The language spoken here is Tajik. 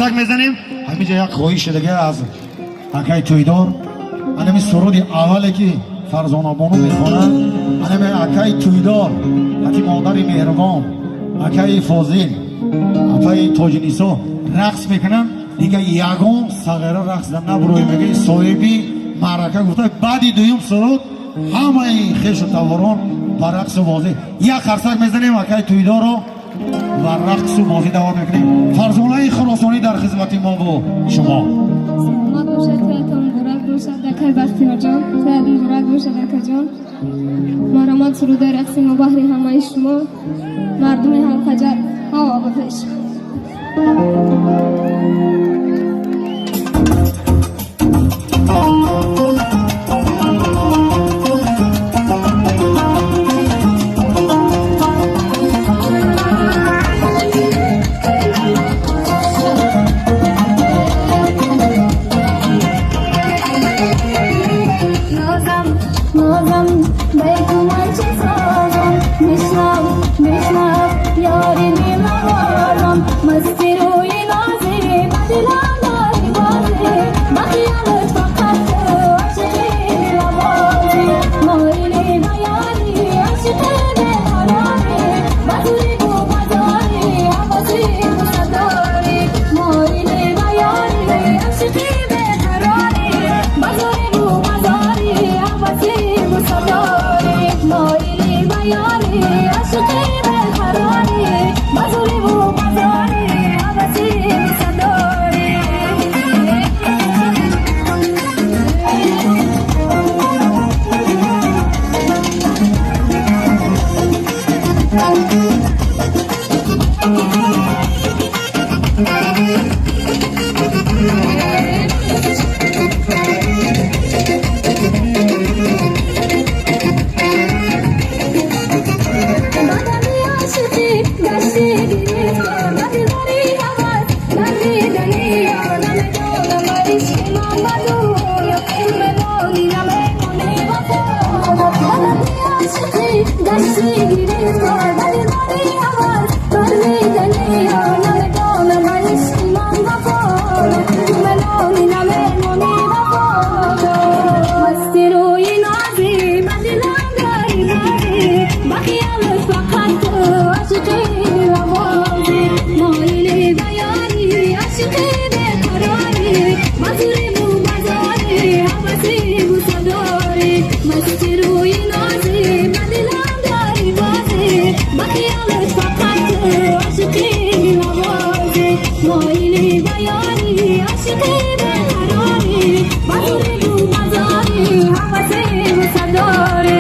Қарсак мезанем. Ҳаминҷа як хоҳиши дига аз акаи Тӯйдор. Анами суруди аввале ки Фарзонабону мехонад, анами акаи Тӯйдор, аки модари меҳрубон, акаи Фозил, апаи Тоҷинисо рақс мекунанд. Дига ягон сағира рақс набурӯй, мега соҳиби маърака гуфта. Баъди дуюм суруд ҳамаи хешу таворон ба рақсу бозӣ. Як қарсак мезанем акаи Тӯйдорро ва рақсу бозӣ давом мекунем. Фарзонаи Хуросонӣ дар хизмати мо бу шумо. Саломат бошад, тӯятон муборак бошад, акай Бахтиёрҷон, тӯят муборак бошад, акаҷон. Марҳамат, сурудаи рақси мо баҳри ҳамаи шумо, мардуми ҳалқаҷар, ҳаво ба пеш. Нозам, нозам, бе ту ман чӣ созам? Бишнав, бишнав, ёри дилнавозам. Масти рӯи нозӣ, ба дилам дори бозӣ. Ба хиёлат фақат ту ошиқи дилавозӣ. Моили ба ёрӣ, ошиқи беқарорӣ. Ба зӯри бу базорӣ, ҳавоси бусадорӣ. Моили ба ёрӣ, ошиқи беқарорӣ. Ба зӯри бу базорӣ, ҳавоси бусадорӣ. Моили ба ёрӣ, ошиқи беқарорӣ. Ба зӯри бу базорӣ, ҳавоси бусадорӣ. Бадани ошиқӣ гашти гирифтор, ба дилбари ҳавас гардидани ёр. Намедонам бар ишқи ман ба дунё ки мемонӣ, намемонӣ вафо. Бадани ошиқӣ гашти гирифтор, ба дилбари ҳавас гардидани ёр. Намедонам бар ишқи ман вафо ки мемонӣ, намемонӣ вафо. Масти рӯи нозӣ, ба дилам дори бозӣ. Ба хиёлат фақат ту ошиқи дилавозӣ. Моили ба ёрӣ, ошиқи беқарорӣ. Ба зӯри бу базорӣ, ҳаваси бусадорӣ. Масти рӯи нозӣ, ба дилам дори бозӣ. Ба хиёлат фақат ту ошиқи дилавозӣ. Моили ба ёрӣ, ошиқи беқарорӣ. Ба зӯри бу базорӣ, ҳаваси бусадорӣ.